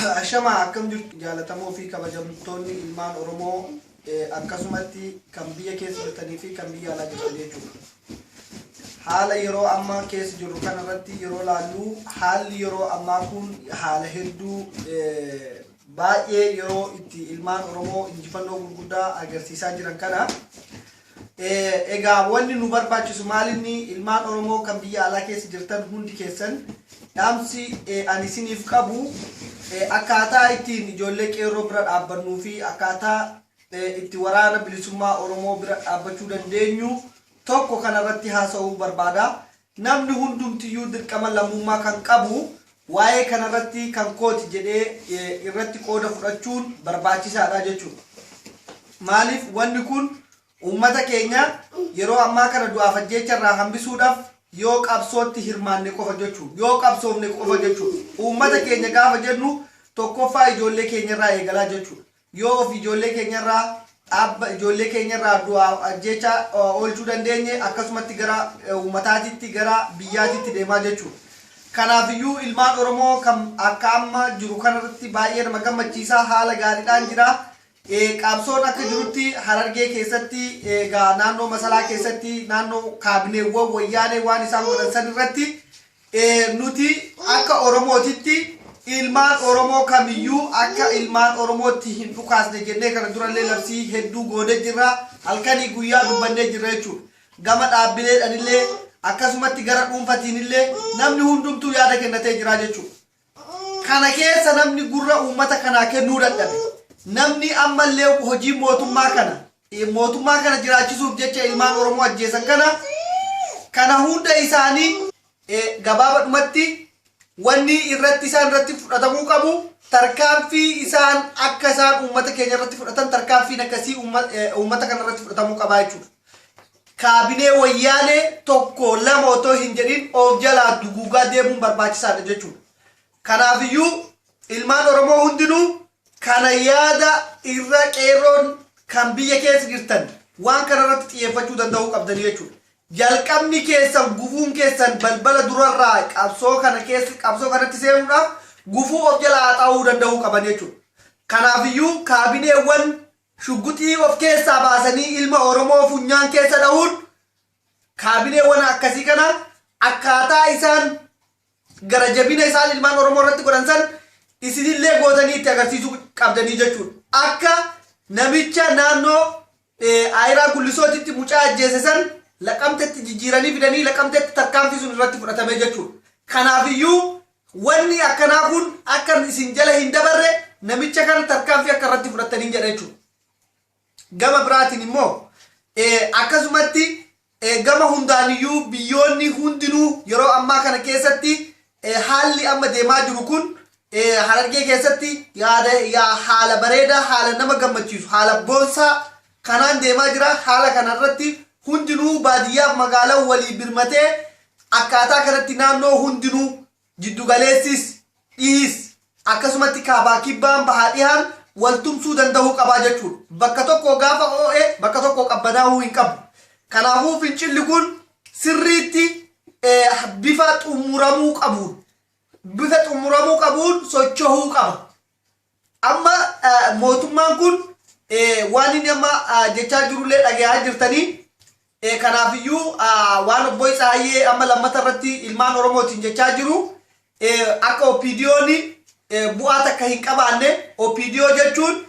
Ashamaa, akkam jirtu jaalatamoo fi kabajamtoonni ilmaan Oromoo, akkasumatti kan biyya keessa jirtanii fi kan biyya alaa jirtan jechuudha. Haala yeroo ammaa keessa jirru kanarratti yeroo laallu, haalli yeroo ammaa kun haala hedduu baay'ee yeroo itti ilmaan Oromoo injifannoo gurguddaa agarsiisaa jiran kana. Egaa wanni nu barbaachisu maalinni, ilmaan Oromoo kan biyya alaa keessa jirtan hundi keessan, dhaamsi ani isiniif qabu akkaataa ittiin ijoollee qeerroo bira dhaabbannuu fi akkaataa itti waraana bilisummaa Oromoo bira dhaabbachuu dandeenyu tokko kanarratti haasa'uu barbaada. Namni hundumtiyyuu dirqama lammummaa kan qabu waa'ee kanarratti kan kooti jedhee irratti qooda fudhachuun barbaachisaadha jechuudha. Maaliif, wanni kun uummata keenya yeroo ammaa kana du'aaf ajjeecha irraa hambisuudhaaf yoo qabsootti hirmaanne qofa jechuudha. Yoo qabsoofne qofa jechuudha. Uummata keenya gaafa jennu, tokkoffaa ijoollee keenya irraa eegalaa jechuudha. Yoo of ijoollee keenya irraa dhaabba, ijoollee keenya irraa du'aaf ajjeecha oolchuu dandeenye, akkasumatti gara uummataatitti, gara biyyaatitti deemaa jechuudha. Kanaafiyyuu ilmaan Oromoo kan akka amma jiru kanarratti baay'ee nama gammachiisaa, haala gaariidhaan jira. Qabsoon akka jirutti Harargee keessatti, egaa naannoo Masalaa keessatti, naannoo kaabineewwan wayyaanee waan isaan godhan san irratti nuti akka Oromootitti ilmaan Oromoo kamiyyuu akka ilmaan Oromootti hin dhukaasne jennee kana durallee labsii hedduu goonee jirra. Halkanii guyyaa dubbannee jirra jechuudha. Gama dhaabbileedhanillee, akkasumatti gara dhuunfatiinillee namni hundumtuu yaada kennatee jira jechuudha. Kana keessa namni gurra uummata kanaa kennuu dadhabe. Namni ammallee hojii mootummaa kana jiraachisuuf jecha ilmaan Oromoo ajjeesan kana hunda isaanii gabaabadhumatti wanni irratti isaan irratti fudhatamuu qabu, tarkaanfii isaan akka isaan uummata keenya irratti fudhatan, tarkaanfiin akkasii uummata kana irratti fudhatamuu qabaa jechuudha. Kaabinee wayyaanee tokko lama otoo hin jedhin of jalaa duguugaa deemuun barbaachisaadha jechuudha. Kanaafiyyuu ilmaan Oromoo hundinuu kana yaada irra, qeerroon kan biyya keessa jirtan waan kana irratti xiyyeeffachuu danda'uu qabdanii jechuudha. Jalqabni keessan, gufuun keessan balbala durarraa qabsoo kana keessa, qabsoo kanatti seenuudhaaf gufuu of jalaa haxaa'uu danda'uu qaban jechuudha. Kanaafiyyuu kaabineewwan shugguxii of keessaa baasanii ilma Oromoo funyaan keessa dha'uun, kaabineewwan akkasii kana akkaataa isaan gara jabina isaan ilmaan Oromoo irratti godhan san isinillee gootanii itti agarsiisuu qabdanii jechuudha. Akka namicha naannoo Ayiraa Gullisootitti mucaa ajjeese san Laqamtetti jijjiiranii fidanii Laqamtetti tarkaanfii sun irratti fudhatame jechuudha. Kanaafiyyuu wanni akkanaa kun akka isin jala hin dabarre, namicha kana tarkaanfii akka irratti fudhattanii jedha jechuudha. Gama biraatiin immoo akkasumatti gama hundaaniyyuu biyyoonni hundinuu yeroo ammaa kana keessatti haalli amma deemaa jiru kun Harargee keessatti yaada yaa haala bareedaa, haala nama gammachiisu, haala boonsaa kanaan deemaa jira. Haala kanarratti hundinuu baadiyyaaf magaalaa walii birmatee akkaataa kanatti naannoo hundinuu, jiddugaleessis dhihis, akkasumatti kaabaa kibbaan, bahaa dhihaan wal tumsuu danda'uu qabaa jechuudha. Bakka tokko gaafa oo'e bakka tokko qabbanaa'uu hin qabu. Kanaafuu fincilli kun sirriitti bifa xumuramuu qabuun socho'uu qaba. Amma mootummaan kun waan inni amma jechaa jirullee dhagayaa jirtanii. Kanaafiyyuu waan obbo Tsaayyee amma lammata irratti ilmaan Oromootiin jechaa jiru, akka OPDO'n bu'aa takka hin qabaanne, OPDO jechuun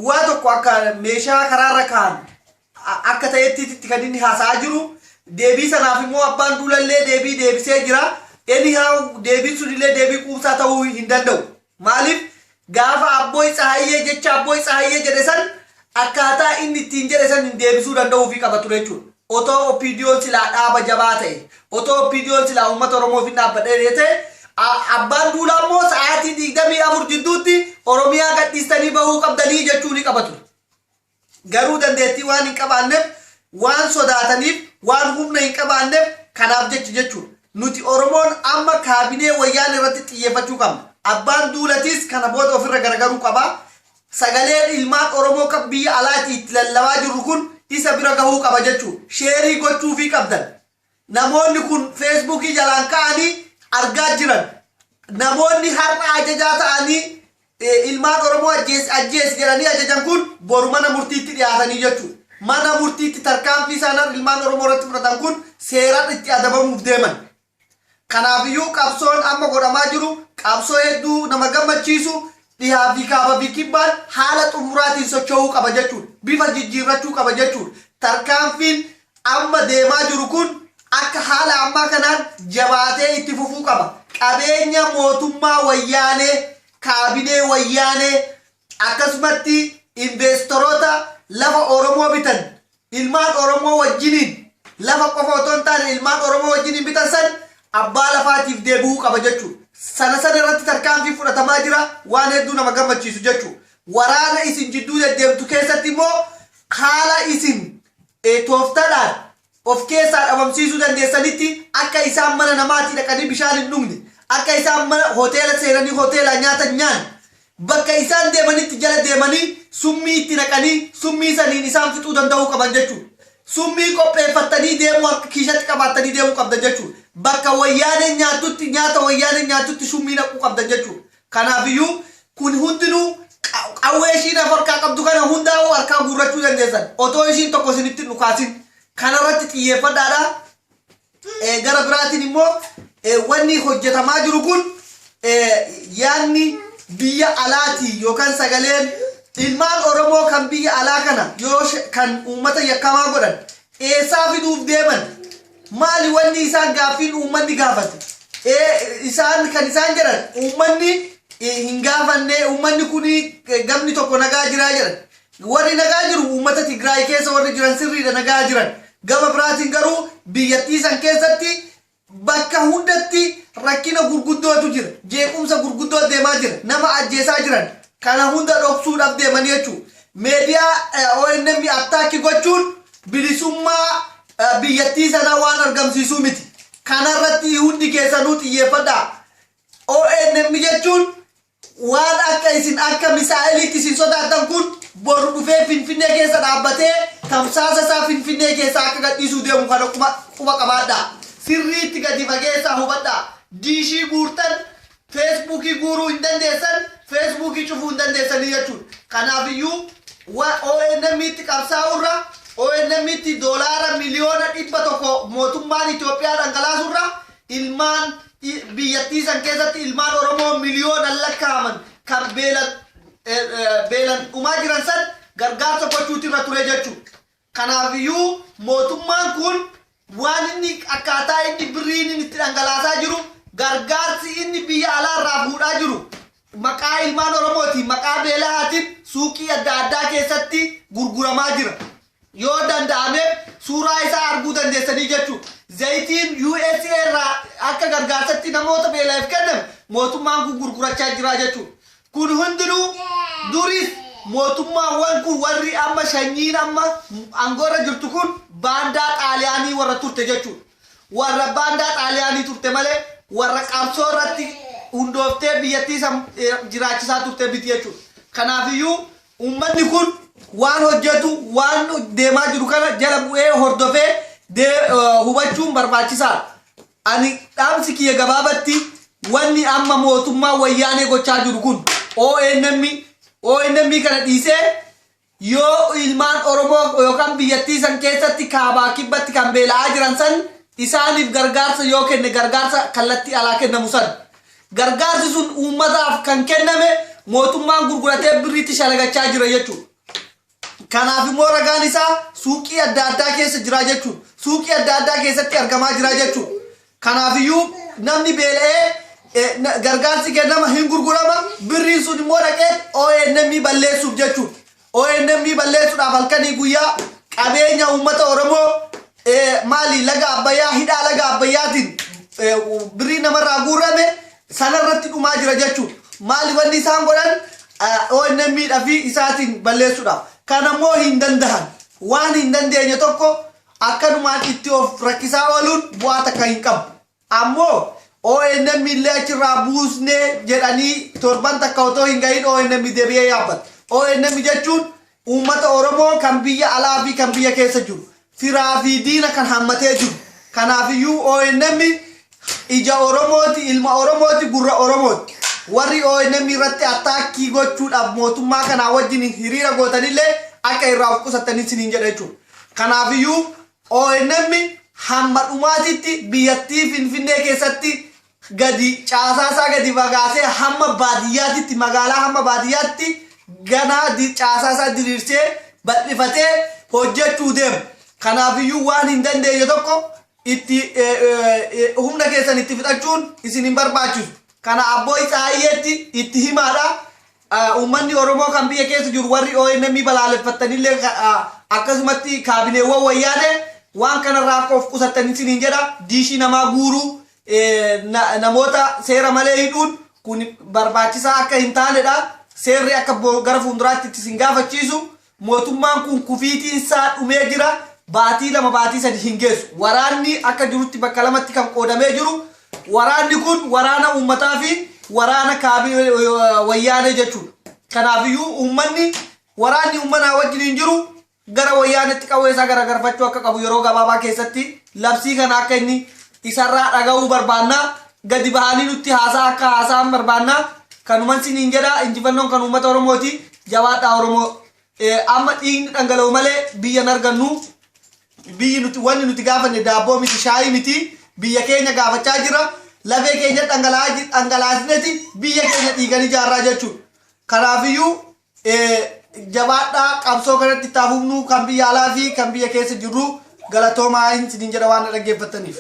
waa tokko akka meeshaa karaarra kaa'an akka ta'etti kan inni haasa'aa jiru. Deebii sanaaf immoo abbaan duulallee deebii deebisee jira. Anyhow, deebiin sunillee deebii quubsaa ta'uu hin danda'u. Maaliif, gaafa abbooy Tsaayyee jecha abbooy Tsaayyee jedhe san akkaataa inni ittiin jedhe san hin deebisuu danda'uu fi qaba ture jechuudha. Otoo OPDO'n silaa dhaaba jabaa ta'e, otoo OPDO'n silaa uummata Oromoof hin dhaabbadhe ta'e, abbaan duulaa immoo sa'aatii 24 jidduutti Oromiyaa gadhiistanii bahuu qabdanii jechuu ni qaba ture. Garuu dandeettii waan hin qabaanneef, waan sodaataniif, waan humna hin qabaanneef kanaaf jecha jechuudha. Nuti Oromoon amma kaabinee wayyaan irratti xiyyeeffachuu qabna. Abbaan duulatis kana booda ofirra garagaruu qaba. Sagaleen ilmaan Oromoo kan biyya alaatii itti lallabaa jirru kun isa bira gahuu qaba jechuudha. Share gochuufii qabdan. Namoonni kun Feesbuukii jalaan ka'anii argaa jiran. Namoonni har'a ajajaa ta'anii ilmaan Oromoo ajjeesi ajjeesi jedhanii ajajan kun boru mana murtiitti dhiyaatanii jechuudha. Mana murtiitti tarkaanfii isaan ilmaan Oromoo irratti fudhatan kun seeraan itti adabamuuf deeman. Kanaafiyyuu qabsoon amma godhamaa jiru qabsoo hedduu nama gammachiisu dhihaa fi kaaba fi kibbaan haala xumuraatiin socho'uu qaba jechuudha. Bifa jijjiirrachuu qaba jechuudha. Tarkaanfiin amma deemaa jiru kun akka haala ammaa kanaan jabaatee itti fufuu qaba. Qabeenya mootummaa wayyaanee, kaabinee wayyaanee, akkasumatti investoroota lafa Oromoo bitan ilmaan Oromoo wajjiniin lafa qofa otoo hin taane ilmaan Oromoo wajjiniin bitan san abbaa lafaatiif deebi'uu qaba jechuudha. Sana sana irratti tarkaanfii fudhatamaa jira waan hedduu nama gammachiisu jechuudha. Waraana isin jidduu deddeemtu keessatti immoo haala isin tooftadhaan of keessaa dhabamsiisuu dandeessanitti akka isaan mana namaatii dhaqanii bishaan hin dhugne, akka isaan mana hoteela seenanii hoteelaa nyaata hin nyaanne, bakka isaan deemanitti jala deemanii summii itti naqanii summii saniin isaan fixuu danda'uu qaban jechuudha. Summii qopheeffattanii deemuu harka kiishatti qabaattanii deemuu qabdan jechuudha. Bakka wayyaaneen nyaattutti nyaata wayyaaneen nyaattutti summii naquu qabdan jechuudha. Kanaafiyyuu kun hundinuu qawwee ishiin af harkaa qabdu kana hundaa'uu harkaa guurrachuu dandeessan otoo ishiin tokko isinitti hin dhukaasin kanarratti xiyyeeffadhaadha. Gara biraatiin immoo wanni hojjetamaa jiru kun yaadni biyya alaatii yookaan sagaleen ilmaan Oromoo kan biyya alaa kana yoo kan uummata yakkamaa godhan eessaa fiduuf deeman Maali wanni isaan gaaffiin uummanni gaafate? Isaan kan isaan jedhan uummanni hin gaafanne uummanni kun gamni tokko nagaa jiraa jedhan. Warri nagaa jiru uummata Tigraay keessa warri jiran sirriidha nagaa jiran. Gama biraatiin garuu biyyattii san keessatti bakka hundatti rakkina gurguddootu jira. Jeequmsa gurguddoo deemaa jira. Nama ajjeesaa jiran. Kana hunda dhoksuudhaaf deemanii jechuudha. Meediyaa ONM attaakki gochuun bilisummaa biyyattii sanaa waan argamsiisuu miti. Kanarratti hundi keessanuu xiyyeeffadhaa. ONM jechuun waan akka isin akka misaa'eliitti isin sodaattan kun boru dhufee Finfinnee keessa dhaabbatee tamsaasa isaa Finfinnee keessa akka gadhiisuu deemu kana quba qabaadhaa. Sirriitti gadi fageessaa hubadhaa. Diishii guurtan Feesbuukii guuruu hin dandeessan, Feesbuukii cufuu hin dandeessanii jechuudha. Kanaafiyyuu ONM tti qabsaa'urra ONM tti doolaara miliyoona 100 mootummaan Itoophiyaa dhangalaasurra ilmaan biyyattii san keessatti ilmaan Oromoo miliyoonan lakkaa'aman kan beelan beelan dhumaa jiran san gargaarsa gochuutu irra ture jechuudha. Kanaafiyyuu mootummaan kun waan inni akkaataa inni birriin inni itti dhangalaasaa jiru gargaarsi inni biyya alaa irraa fuudhaa jiru maqaa ilmaan Oromootiin maqaa beelahaatiin suuqii adda addaa keessatti gurguramaa jira. Yoo danda'ameef suuraa isaa arguu dandeessanii jechuudha. Zayitiin USA irraa akka gargaarsatti namoota beela'eef kenname mootummaan kun gurgurachaa jira jechuudha. Kun hundinuu duris mootummaawwan kun warri amma shanyiin amma aangoorra jirtu kun baandaa Xaaliyaanii warra turte jechuudha. Warra baandaa Xaaliyaanii turte malee warra qabsoo irratti hundooftee biyyattii san jiraachisaa turte miti jechuudha. Kanaafiyyuu uummanni kun waan hojjetu waan deemaa jiru kana jala bu'ee hordofee hubachuun barbaachisaadha. Ani dhaamsi kiyya gabaabatti wanni amma mootummaan wayyaanee gochaa jiru kun ONM ONM kana dhiisee yoo ilmaan Oromoo yookaan biyyattii san keessatti kaabaa kibbatti kan beela'aa jiran san isaaniif gargaarsa yoo kenne gargaarsa kallattii alaa kennamu san gargaarsi sun uummataaf kan kenname mootummaan gurguratee birriitti shalagachaa jira jechuudha. Kanaaf immoo ragaan isaa suuqii adda addaa keessa jira jechuudha. Suuqii adda addaa keessatti argamaa jira jechuudha. Kanaafiyyuu namni beela'ee gargaarsi kennama hin gurgurama birriin sun immoo dhaqee ONM balleessuuf jechuudha. ONM balleessuudhaaf halkanii guyyaa qabeenya uummata Oromoo maali laga Abbayyaa hidhaa laga Abbayyaatiin birrii namarraa guurame sanarratti dhumaa jira jechuudha. Maali wanni isaan godhan ONM dha fi isaatiin balleessuudhaaf. Kana immoo hin dandahan. Waan hin dandeenye tokko akkanumaan itti of rakkisaa ooluun bu'aa takka hin qabu. Ammoo ONM illee achirraa buusnee jedhanii torban takka otoo hin gahin ONM deebi'ee yaabbata. ONM jechuun uummata Oromoo kan biyya alaa fi kan biyya keessa jiru. Firaa fi diina kan hammatee jiru. Kanaafiyyuu ONM Ija Oromooti, ilma Oromooti, gurra Oromooti. Warri ONM irratti attack gochuudhaaf mootummaa kanaa wajjin hiriira gootanillee akka irraa of qusattanii isiniin jedha jechuudha. Kanaafiyyuu ONM hamma dhumaatitti biyyattii Finfinnee keessatti gadi caasaasaa gadi fagaatee hamma baadiyyaatitti, magaalaa hamma baadiyyaatti ganaa caasaasaa diriirsee bal'ifatee hojjechuu deema. Kanaafiyyuu waan hin dandeenye tokko itti humna keessan itti fixachuun isin hin barbaachisu. Kana Abbooy Tsaayyeetti itti himaadha. Uummanni Oromoo kan biyya keessa jiru, warri ONM balaaleffattanillee, akkasumatti kaabineewwan Wayyaanee, waan kanarraa akka of qusattan isiniin jedha. Diishii namaa guuruu, namoota seera malee hidhuun kun barbaachisaa akka hin taanedha. Seerri akka gara fuulduraatti itti isin gaafachiisu. Mootummaan kun kufiitiin isaa dhumee jira. Baatii 2, baatii 3 hin geessu. Waraanni akka jirutti bakka lamatti kan qoodamee jiru. Waraanni kun waraana uummataa fi waraana kaabii Wayyaanee jechuudha. Kanaafiyyuu uummanni, waraanni uummanaa wajjin hin jiru, gara Wayyaanetti qawwee isaa garagarfachuu akka qabu yeroo gabaabaa keessatti labsii kana akka inni isarraa dhaga'uu barbaanna. Gadi bahanii nutti haasaa akka haasa'an barbaanna. Kanuman siniin jedha, injifannoon kan uummata Oromooti. Jabaadhaa Oromoo. Amma dhiigni dhangala'u malee biyya hin argannu. Biyyi nuti, wanni nuti gaafanne daabboo miti, shaayii miti, biyya keenya gaafachaa jira. Lafee keenya dhangalaasneti biyya keenya dhiigan ijaarraa jechuudha. Kanaafiyyuu jabaadhaa, qabsoo kanatti itti hafufnu, kan biyya alaa fi kan biyya keessa jirru. Galatoomaa isiniin jedha waan na dhaggeeffattaniif.